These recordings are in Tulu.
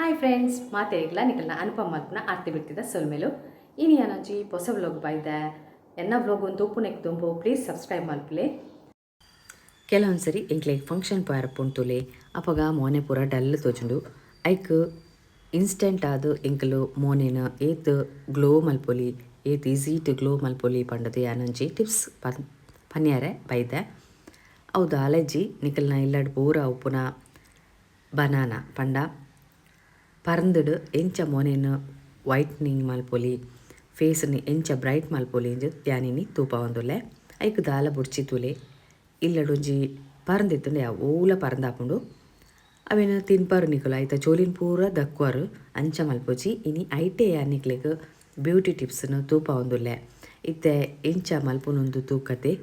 ಹಾಯ್ ಫ್ರೆಂಡ್ಸ್, ಮಾತೆರೆಗ್ಲ ನಿಕಲ್ನ ಅನುಪಮ ಮಲ್ಪುನ ಆರ್ತಿ ಬಿಡ್ತಿದ ಸೊಲ್ಮೆಲು. ಇನಿ ಯಾನೊಂಜಿ ಪೊಸ ವ್ಲೋಗ್ ಬೈದೆ. ಎನ್ನ ವ್ಲೋಗ್ ಒಂದು ತೂಪುನೆಕ್ ದುಂಬು ಪ್ಲೀಸ್ ಸಬ್ಸ್ಕ್ರೈಬ್ ಮಲ್ಪುಲೆ. ಕೆಲವೊಂದು ಸರಿ ಎಂಕ್ಲೆಗ್ ಫಂಕ್ಷನ್ ಪೋಯರ ಪುಂಟುಲೆ, ಅಪಗ ಮೋನೆ ಪೂರ ಡಲ್ ತೋಜುಂಡು. ಐಕ್ ಇನ್ಸ್ಟೆಂಟ್ ಆದ್ ಎಂಕುಲು ಮೋನೆನ್ ಏತ್ ಗ್ಲೋ ಮಲ್ಪೊಲಿ, ಏತ್ ಈಸಿ ಟು ಗ್ಲೋ ಮಲ್ಪೊಲಿ ಪಂಡದ್ ಯಾನೊಂಜಿ ಟಿಪ್ಸ್ ಪನ್ ಪನ್ಯರೆ ಬೈದೆ. ಅವು ದಾಲಜ್ಜಿ, ನಿಕಲ್ನ ಇಲ್ಲಡ್ ಪೂರ ಉಪ್ಪುನ ಬನಾನ ಪಂಡ ಪರ್ಂದ್ಡ್ ಎಂಚ ಮೋನೆನ್ ವೈಟ್ನಿಂಗ್ ಮಲ್ಪೊಲಿ, ಫೇಸ್ನ್ ಎಂಚ ಬ್ರೈಟ್ ಮಲ್ಪೊಲಿ ಇಂದ್ ಯಾನಿನಿ ತೂಪಾವೊಂದುಲ್ಲೆ. ಐಕ್ ದಾಲ ಬೊಡ್ಚಿ ತೂಲೆ, ಇಲ್ಲಡೊಂಜಿ ಪರ್ಂದ್ ಇತ್ತ್ಂಡ ಯಾವು, ಓಲ ಪರ್ಂದಾಪುಂಡು. ಅವೆನ್ ತಿನ್ಪರ್ ನಿಕುಲು, ಐತ ಚೋಲಿನ್ ಪೂರ ದಕ್ಕುವರ್. ಅಂಚ ಮಲ್ಪೊಚಿ. ಇನಿ ಐಟೇ ಯಾನ್ ನಿಕ್ಲೆಗ್ ಬ್ಯೂಟಿ ಟಿಪ್ಸ್ನ್ ತೂಪಾವೊಂದುಲ್ಲೆ. ಇತ್ತೆ ಎಂಚ ಮಲ್ಪುನುಂದು ತೂಕತೆ.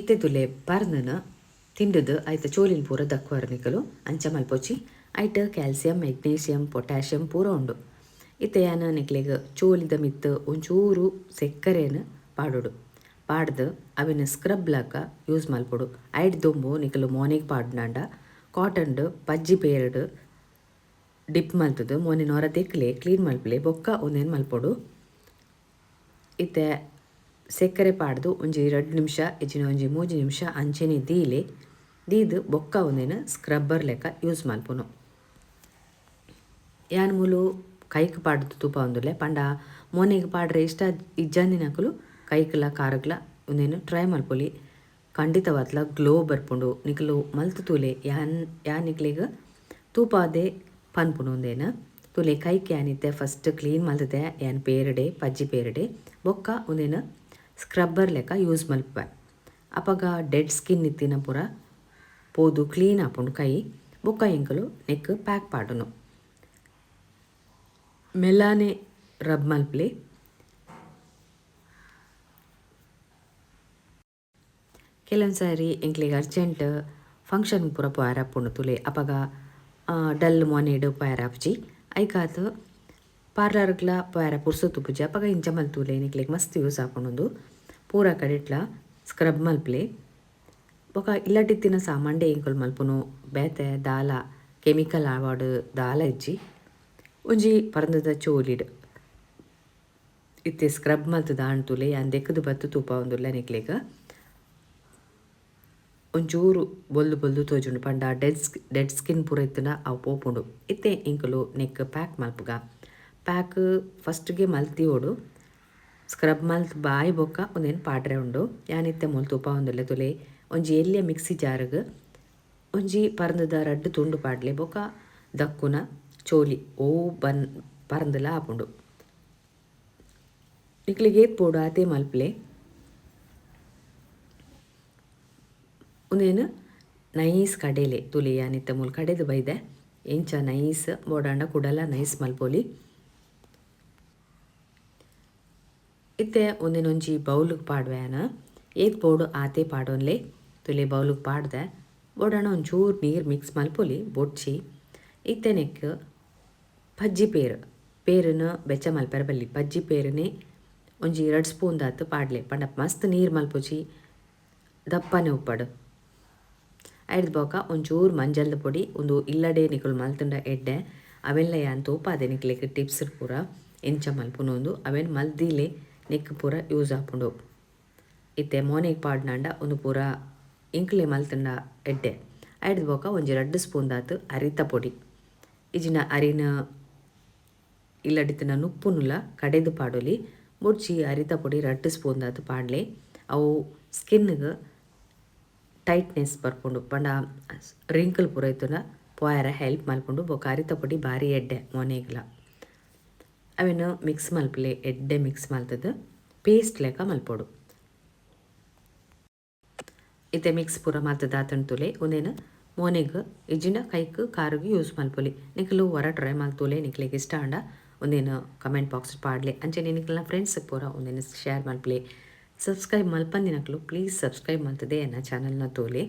ಇತ್ತೆ ತೂಲೆ, ಪರ್ಂದ್ನ್ ತಿಂಡುದು ಐತ ಚೋಲಿನ್ ಪೂರ ದಕ್ಕುವರ್ ನಿಕುಲು. ಅಂಚ ಮಲ್ಪೊಚಿ. ಐಟ್ ಕ್ಯಾಲ್ಸಿಯಂ, ಮೆಗ್ನೀಷಿಯಂ, ಪೊಟ್ಯಾಷಿಯಂ ಪೂರ ಉಂಡು. ಇತ್ತೆ ಯಾನ್ ನಿಕ್ಲೆಗ್ ಚೋಲಿದ ಮಿತ್ತ್ ಒಂಚೂರು ಸೆಕ್ಕರೆನ್ ಪಾಡೊಡು. ಪಾಡ್ದ್ ಅವೆನ್ ಸ್ಕ್ರಬ್ ಲೆಕ ಯೂಸ್ ಮಲ್ಪೊಡು. ಐಟ್ ದುಂಬು ನಿಕುಲು ಮೋನೆಗ್ ಪಾಡ್ನಾಂಡ ಕಾಟನ್ಡ್ ಪಜ್ಜಿ ಪೇರ್ಡ್ ಡಿಪ್ ಮಲ್ತುದು ಮೋನೆನ್ ಒರ ದೆಕ್ಕ್ಲೆ, ಕ್ಲೀನ್ ಮಲ್ಪುಲೆ, ಬೊಕ್ಕ ಉಂದೆನ್ ಮಲ್ಪೊಡು. ಇತ್ತೆ ಸೆಕ್ಕರೆ ಪಾಡ್ದ್ ಒಂಜಿ ರಡ್ಡ್ ನಿಮಿಷ ಇಜ್ಜಿಂಡ ಒಂಜಿ ಮೂಜಿ ನಿಮಿಷ ಅಂಚೆನೆ ದೀಲೆ. ದೀದ್ ಬೊಕ್ಕ ಉಂದೆನ್ ಸ್ಕ್ರಬ್ಬರ್ ಲೆಕ ಯೂಸ್ ಮಲ್ಪುನು. ಯಾನ್ ಮೂಲು ಕೈಕ್ ಪಾಡ್ದ್ ತೂಪಾವೊಂದುಲ್ಲೆ. ಪಂಡ ಮೋನೆಗ್ ಪಾಡ್ರೆ ಇಷ್ಟ ಇಜ್ಜಂದಿನಕುಲು ಕೈಕ್ಲ ಕಾರುಗ್ಲ ಉಂದೆನ್ ಟ್ರೈ ಮಲ್ಪೊಲಿ. ಖಂಡಿತವಾದ್ಲ ಗ್ಲೋ ಬರ್ಪುಂಡು. ನಿಕುಲು ಮಲ್ತ್ ತೂಲೆ. ಯಾನ್ ಯಾನ್ ನಿಕ್ಲೆಗ್ ತೂಪಾದೆ ಪನ್ಪುನು ಉಂದೆನ್. ತೂಲೆ, ಕೈಕ್ ಯಾನ್ ಇತ್ತೆ ಫಸ್ಟ್ ಕ್ಲೀನ್ ಮಲ್ತ್ದೆ ಯಾನ್ ಪೇರ್ಡೆ, ಪಜ್ಜಿ ಪೇರ್ಡೆ. ಬೊಕ್ಕ ಉಂದೆನ್ ಸ್ಕ್ರಬ್ಬರ್ ಲೆಕ ಯೂಸ್ ಮಲ್ಪುವೆ. ಅಪಗ ಡೆಡ್ ಸ್ಕಿನ್ ಇತ್ತಿನ ಪೂರ ಪೋದು ಕ್ಲೀನ್ ಆಪುಂಡು ಕೈ. ಬೊಕ್ಕ ಎಂಕುಲು ನೆಕ್ಕ್ ಪ್ಯಾಕ್ ಪಾಡುನು. ಮೆಲ್ಲಾನೆ ರಬ್ ಮಲ್ಪುಲೆ. ಕೆಲವೊಂದು ಸಾರಿ ಎಂಕ್ಲೆಗ್ ಅರ್ಜೆಂಟ್ ಫಂಕ್ಷನ್ ಪೂರ ಪೋಯೆರೆ ಆಪುಂಡು ತೂಲೆ. ಅಪಗ ಡಲ್ ಮೋನೆಡ್ ಪೋಯೆರೆ ಆಪುಜಿ. ಐಕಾದ್ ಪಾರ್ಲರ್ಗ್ಲ ಪೋಯೆರೆ ಪುರ್ಸೊತ್ತು ಉಪ್ಪುಜಿ. ಅಪಗ ಇಂಚ ಮಲ್ತುಲೆ, ನಿಕ್ಲೆಗ್ ಮಸ್ತ್ ಯೂಸ್ ಆಪುಂಡು ಉಂದು. ಪೂರ ಕಡೆಟ್ಲ ಸ್ಕ್ರಬ್ ಮಲ್ಪುಲೆ. ಬೊಕ ಇಲ್ಲಡಿತ್ತಿನ ಸಾಮಾನ್ಡೇ ಎಂಕುಲು ಮಲ್ಪುನು, ಬೇತೆ ದಾಲ ಕೆಮಿಕಲ್ ಆವಡ್ ದಾಲ ಇಜ್ಜಿ. ಒಂಜಿ ಪರ್ಂದ್ದ ಚೋಲಿಡ್ ಇತ್ತೆ ಸ್ಕ್ರಬ್ ಮಲ್ತ್ದ್ ಆಂಡ್ ತೂಲೆ. ಯಾನ್ ದೆಕ್ಕ್ದ್ ಬತ್ತ್ ತೂಪಾವೊಂದುಲ್ಲೆ ನಿಕ್ಲೆಗ್. ಒಂಚೂರು ಬೊಲ್ದು ಬೊಲ್ದು ತೋಜುಂಡು ಪಂಡ ಡೆಡ್ ಡೆಡ್ ಸ್ಕಿನ್ ಪೂರ ಇತ್ತ್ಂಡ ಅವು ಪೋಪುಂಡು. ಇತ್ತೆ ಎಂಕುಲು ನೆಕ್ಕ್ ಪ್ಯಾಕ್ ಮಲ್ಪುಗ. ಪ್ಯಾಕ್ ಫಸ್ಟ್ಗೆ ಮಲ್ತಿಯೋಡು. ಸ್ಕ್ರಬ್ ಮಲ್ತ್ ಬಾಯಿ ಬೊಕ್ಕ ಉಂದೆನ್ ಪಾಡ್ರೆ ಉಂಡು. ಯಾನ್ ಇತ್ತೆ ಮೂಲು ತೂಪಾವೊಂದುಲ್ಲೆ ತೂಲೆ. ಒಂಜಿ ಎಲ್ಯ ಮಿಕ್ಸಿ ಜಾರ್ಗ್ ಒಂಜಿ ಪರ್ಂದ್ದ ರಡ್ಡ್ ತುಂಡು ಪಾಡ್ಲೆ. ಬೊಕ ದಕ್ಕುನ ಚೋಲಿ ಒವು ಬನ್ ಪರ್ಂದ್ಲ ಆಪುಂಡು. ನಿಕ್ಲೆಗ್ ಏತ್ ಬೋಡು ಆತೇ ಮಲ್ಪುಲೆ. ಉಂದೆನ್ ನೈಸ್ ಕಡೆಲೆ. ತೂಲೆ, ಯಾನ್ ಇತ್ತೆ ಮೂಲು ಕಡೆದ್ ಬೈದೆ. ಎಂಚ ನೈಸ್ ಬೋಡಾಂಡ ಕುಡಲ ನೈಸ್ ಮಲ್ಪೊಲಿ. ಇತ್ತೆ ಉಂದೆನ್ ಒಂಜಿ ಬೌಲ್ಗ್ ಪಾಡುವೆ ಯಾನ್. ಏತ್ ಬೋಡು ಆತೇ ಪಾಡೊನ್ಲೆ. ತೂಲೆ, ಬೌಲ್ಗ್ ಪಾಡ್ದೆ. ಬೋಡಾಂಡ ಒಂಚೂರು ನೀರು ಮಿಕ್ಸ್ ಮಲ್ಪೊಲಿ, ಬೊಡ್ಚಿ. ಇತ್ತೆ ನೆಕ್ಕ್ ಪಜ್ಜಿ ಪೇರ್, ಪೇರುನು ಬೆಚ್ಚ ಮಲ್ಪೆರೆ ಬಲ್ಲಿ. ಪಜ್ಜಿ ಪೇರುನೆ ಒಂಜಿ ರಡ್ಡ್ ಸ್ಪೂನ್ ದಾತ್ ಪಾಡ್ಲೆ. ಪಂಡ ಮಸ್ತ್ ನೀರು ಮಲ್ಪೊಚಿ, ದಪ್ಪನೆ ಉಪ್ಪಡ್. ಐಡ್ದ್ ಬೊಕ ಒಂಚೂರು ಮಂಜಲ್ದ ಪೊಡಿ. ಉಂದು ಇಲ್ಲಡೆ ನಿಕುಲು ಮಲ್ತ್ಂಡ ಎಡ್ಡೆ. ಅವೆನ್ಲ ಯಾನ್ ತೋಪಾದೆ ನಿಕ್ಲೆಗ್ ಟಿಪ್ಸ್ ಪೂರ ಎಂಚ ಮಲ್ಪುನು ಉಂದು. ಅವೆನ್ ಮಲ್ದಿಲೆ, ನೆಕ್ಕ್ ಪೂರ ಯೂಸ್ ಆಪುಂಡು. ಇತ್ತೆ ಮೋನೆಗ್ ಪಾಡ್ನಾಂಡ ಉಂದು ಪೂರ ಎಂಕ್ಲೆ ಮಲ್ತ್ಂಡ ಎಡ್ಡೆ. ಐಡ್ದ್ ಬೊಕ ಒಂಜಿ ರಡ್ಡ್ ಸ್ಪೂನ್ ದಾತ್ ಅರಿತ ಪೊಡಿ, ಇಜ್ಜಿಂಡ ಅರಿನ ಇಲ್ಲಡಿತ್ತಿನ ನುಪ್ಪುನುಲ ಕಡೆದ್ ಪಾಡೊಲಿ. ಬೊಡ್ಚಿ, ಅರಿತ ಪೊಡಿ ರಡ್ಡ್ ಸ್ಪೂನ್ ದಾತ್ ಪಾಡ್ಲೆ. ಅವು ಸ್ಕಿನ್ಗ್ ಟೈಟ್ನೆಸ್ ಬರ್ಪುಂಡು. ಪಂಡ ರಿಂಕಲ್ ಪೂರ ಇತ್ತುಂಡ ಪೋಯೆರೆ ಹೆಲ್ಪ್ ಮಲ್ಪುಂಡು. ಬೊಕ ಅರಿತ ಪೊಡಿ ಬಾರಿ ಎಡ್ಡೆ ಮೋನೆಗ್ಲ. ಅವೆನ್ ಮಿಕ್ಸ್ ಮಲ್ಪುಲೆ. ಎಡ್ಡೆ ಮಿಕ್ಸ್ ಮಲ್ತ್ದ್ ಪೇಸ್ಟ್ ಲೆಕ ಮಲ್ಪೊಡು. ಇತ್ತೆ ಮಿಕ್ಸ್ ಪೂರ ಮಲ್ತ್ದ್ ಆತ್ಂಡ್ ತೂಲೆ. ಉಂದೆನ್ ಮೋನೆಗ್ ಇಜ್ಜಿಂಡ ಕೈಕ್ ಕಾರುಗ್ ಯೂಸ್ ಮಲ್ಪೊಲಿ. ನಿಕುಲು ಒರ ಟ್ರೈ ಮಲ್ತೊಲೆ. ನಿಕ್ಲೆಗ್ ಇಷ್ಟ ಆಂಡ ಉಂದೆನ್ ಕಮೆಂಟ್ ಬಾಕ್ಸ್ ಪಾಡ್ಲೆ. ಅಂಚನೆ ನಿಕ್ಲೆನ ಫ್ರೆಂಡ್ಸ್ ಪೂರ ಉಂದೆನ್ ಶೇರ್ ಮಲ್ಪುಲೆ. ಸಬ್ಸ್ಕ್ರೈಬ್ ಮಲ್ಪಂದಿನಕುಲು ಪ್ಲೀಸ್ ಸಬ್ಸ್ಕ್ರೈಬ್ ಮಲ್ತ್ದೇ ಎನ್ನ ಚಾನಲ್ನ ತೂಲೆ.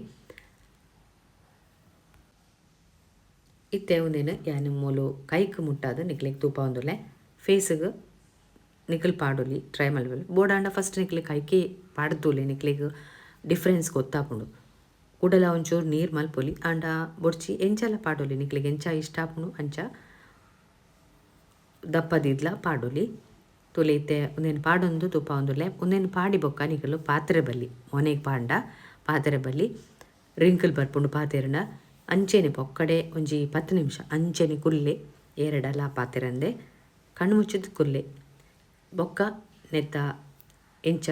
ಇತ್ತೆ ಉಂದೆನ್ ಯಾನ್ ಮೂಲು ಕೈಕ್ ಮುಟ್ಟಾದ್ ನಿಕ್ಲೆಗ್ ತೂಪಾವೊಂದುಲ್ಲೆ. ಫೇಸ್ಗ್ ನಿಕುಲು ಪಾಡೊಲಿ, ಟ್ರೈ ಮಲ್ಪೊಲಿ. ಬೋಡಾಂಡ ಫಸ್ಟ್ ನಿಕ್ಲೆ ಕೈಕೇ ಪಾಡ್ದ್ ತೂಲೆ, ನಿಕ್ಲೆಗ್ ಡಿಫ್ರೆನ್ಸ್ ಗೊತ್ತಾಪುಂಡು. ಕುಡಲ ಒಂಚೂರು ನೀರು ಮಲ್ಪೊಲಿ ಆಂಡ ಬೊಡ್ಚಿ ಎಂಚಲ ಪಾಡೊಲಿ ನಿಕ್ಲೆಗ್ ಎಂಚ ಇಷ್ಟ ಆಪುಂಡು ಅಂಚ ದಪ್ಪ ದೀದ್ಲ ಪಾಡೊಲಿ. ತೂಲೆ ಇತ್ತೆ ಉಂದೆನ್ ಪಾಡೊಂದು ತೂಪಾವೊಂದುಲ್ಲೆ. ಉಂದೆನ್ ಪಾಡಿ ಬೊಕ್ಕ ನಿಕುಲು ಪಾತ್ರೆ ಬಲ್ಲಿ ಮೋನೆಗ್ ಪಾಂಡ ಪಾತ್ರೆ ಬಲ್ಲಿ ರಿಂಕಲ್ ಬರ್ಪುಂಡು ಪಾತೆರ್ಂಡ ಅಂಚೆನೆ ಪೊಕ್ಕಡೆ ಒಂಜಿ 10 ನಿಮಿಷ ಅಂಚೆನೆ ಕುಲ್ಲೆ ಏರೆಡಲ ಪಾತೆರಂದೆ ಕಣ್ಣು ಮುಚ್ಚಿದ್ ಕುಲ್ಲೆ ಬೊಕ್ಕ ನೆತ್ತ ಎಂಚ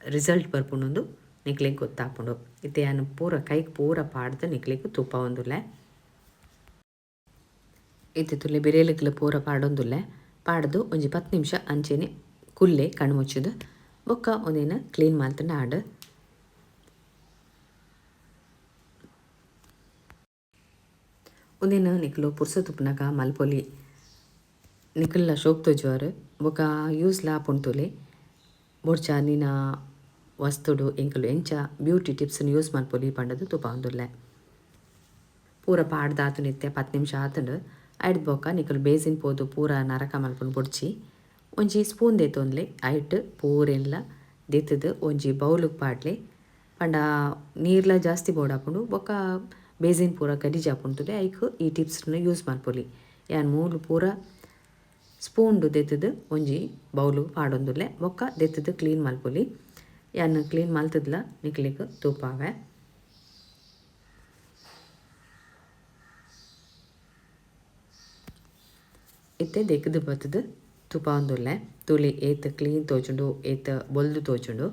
ರಿಸಲ್ಟ್ ಬರ್ಪುಂಡು ನಿಕ್ಲೆಗ್ ಗೊತ್ತಾಪುಂಡು. ಇತ್ತೆ ಯಾನ್ ಪೂರ ಕೈಕ್ ಪೂರ ಪಾಡ್ದ್ ನಿಕ್ಲೆಗ್ ತೂಪಾವೊಂದುಲ್ಲೆ. ಇತ್ತೆ ತುಲೆ ಬಿರೆಲುಗ್ಲ ಪೂರ ಪಾಡೊಂದುಲ್ಲೆ. ಪಾಡ್ದ್ ಒಂಜಿ 10 ನಿಮಿಷ ಅಂಚೆನೆ ಕುಲ್ಲೆ ಕಣ್ಣು ಮುಚ್ಚಿದ್ ಬೊಕ್ಕ ಉಂದೆನ್ ಕ್ಲೀನ್ ಮಲ್ತ್ಂಡ ಆಂಡ್. ಉಂದೆನ್ ನಿಕುಲು ಪುರ್ಸೊತ್ತು ಉಪ್ಪುನಗ ಮಲ್ಪೊಲಿ. ನಿಕುಲ್ಲ ಶೋಕ್ ತೋಜುವರ್ ಬೊಕ್ಕ ಯೂಸ್ಲ ಆಪುಂಡು ತೂಲೆ. ಬೊಡ್ಚ ನಿನ ವಸ್ತುಡು ಎಂಕುಲು ಎಂಚ ಬ್ಯೂಟಿ ಟಿಪ್ಸ್ ಯೂಸ್ ಮಲ್ಪೊಲಿ ಪಂಡದು ತೂಪಾವೊಂದುಲ್ಲೆ. ಪೂರ ಪಾಡ್ದ್ ಆತುಂಡು ಇತ್ತೆ 10 ನಿಮಿಷ ಆತುಂಡು. ಐಡ್ದ್ ಬೊಕ್ಕ ನಿಕುಲು ಬೇಸಿನ್ ಪೋದು ಪೂರ ನರಕ ಮಲ್ಪುನು ಬೊಡ್ಚಿ. ಒಂಜಿ ಸ್ಪೂನ್ ದೆತ್ತೊಂದ್ಲೆ ಐಟ್ ಪೂರೆನ್ಲ ದೆತ್ತುದು ಒಂಜಿ ಬೌಲುಗ್ ಪಾಡ್ಲೆ. ಪಂಡ ನೀರ್ಲ ಜಾಸ್ತಿ ಬೋಡಾಪುಂಡು ಬೊಕ್ಕ ಬೇಸಿನ್ ಪೂರ ಗಲೀಜ್ ಆಪುಂಡು ತೂಲೆ ಐಕ್ ಈ ಟಿಪ್ಸ್ನ್ ಯೂಸ್ ಮಲ್ಪೊಲಿ. ಯಾನ್ ಮೂಲು ಪೂರ ಸ್ಪೂನ್ ದೆತ್ತುದು ಒಂಜಿ ಬೌಲುಗ್ ಪಾಡೊಂದುಲ್ಲೆ. ಬೊಕ್ಕ ದೆತ್ತುದು ಕ್ಲೀನ್ ಮಲ್ಪೊಲಿ. ಯಾನ್ ಕ್ಲೀನ್ ಮಲ್ತುದ್ಲ ನಿಕ್ಲೆಗ್ ತೂಪಾವೆ. ಇತ್ತೆ ದೆಕ್ಕ್ದ್ ಬತ್ತುದು ತೂಪಾವೊಂದುಲ್ಲೆ. ತೂಲೆ ಏತ್ ಕ್ಲೀನ್ ತೋಜುಂಡು ಏತ್ ಬೊಲ್ದು ತೋಜುಂಡು.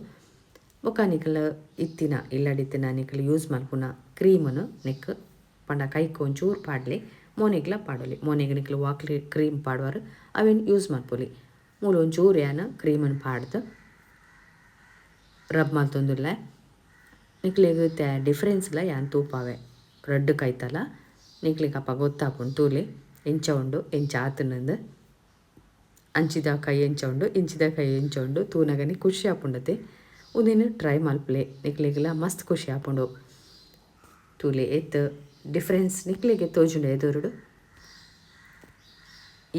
ಬೊಕ್ಕ ನಿಕುಲು ಇತ್ತಿನ ಇಲ್ಲಡಿತ್ತಿನ ನಿಕುಲು ಯೂಸ್ ಮಲ್ಪುನ ಕ್ರೀಮುನು ನೆಕ್ಕ್ ಪಂಡ ಕೈಕ್ ಒಂಚೂರು ಪಾಡ್ಲೆ ಮೋನೆಗ್ಲ ಪಾಡೊಲಿ. ಮೋನೆಗ್ ನಿಕುಲು ವಾ ಕ್ರೀಮ್ ಪಾಡುವರ್ ಅವೆನ್ ಯೂಸ್ ಮಲ್ಪೊಲಿ. ಮೂಲು ಒಂಚೂರು ಯಾನ್ ಕ್ರೀಮನ್ ಪಾಡ್ದ್ ರಬ್ ಮಲ್ತೊಂದುಲ್ಲೆ. ನಿಕ್ಲೆಗ್ ಇತ್ತೆ ಡಿಫರೆನ್ಸ್ಲ ಯಾನ್ ತೂಪಾವೆ. ರಡ್ಡ್ ಕೈತಲ ನಿಕ್ಲೆಗ್ ಅಪ ಗೊತ್ತಾಪುಂಡು ತೂಲೆ ಎಂಚ ಉಂಡು ಎಂಚ ಆತುಂಡುಂದು. ಅಂಚಿದ ಕೈ ಎಂಚ ಉಂಡು ಇಂಚಿದ ಕೈ ಎಂಚ ಉಂಡು ತೂನಗನೆ ಖುಷಿ ಆಪುಂಡತೆ. ಉಂದೆನ್ ಟ್ರೈ ಮಲ್ಪುಲೆ ನಿಕ್ಲೆಗ್ಲ ಮಸ್ತ್ ಖುಷಿ ಆಪುಂಡು. ತೂಲೆ ಏತ್ ಡಿಫರೆನ್ಸ್ ನಿಕ್ಲೆಗ್ ತೋಜುಂಡು ಎದುರುಡು.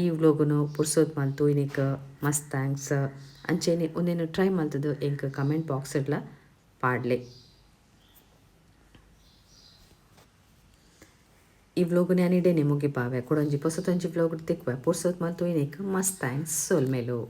ಈ ವ್ಲೋಗುನು ಪುರ್ಸೊತ್ ಮಲ್ತು ಇನಿಕ್ ಮಸ್ತ್ thanks. ಅಂಚೆನೆ ಉಂದೆನ್ ಟ್ರೈ ಮಲ್ತುದು ಎಂಕ್ ಕಮೆಂಟ್ ಬಾಕ್ಸ್ ಡ್ಲ ಪಾಡ್ಲೆ. ಈ ವ್ಲೋಗುನು ಯಾನ್ ಇಡೇನೆ ಮುಗಿಪಾವೆ. ಕುಡೊಂಜಿ ಪೊಸತೊಂಜಿ ವ್ಲೋಗ್ ತಿಕ್ಕುವೆ. ಪುರ್ಸೊತ್ ಮಲ್ತು ಇನಿಕ್ ಮಸ್ತ್ thanks. ಸೊಲ್ಮೆಲು.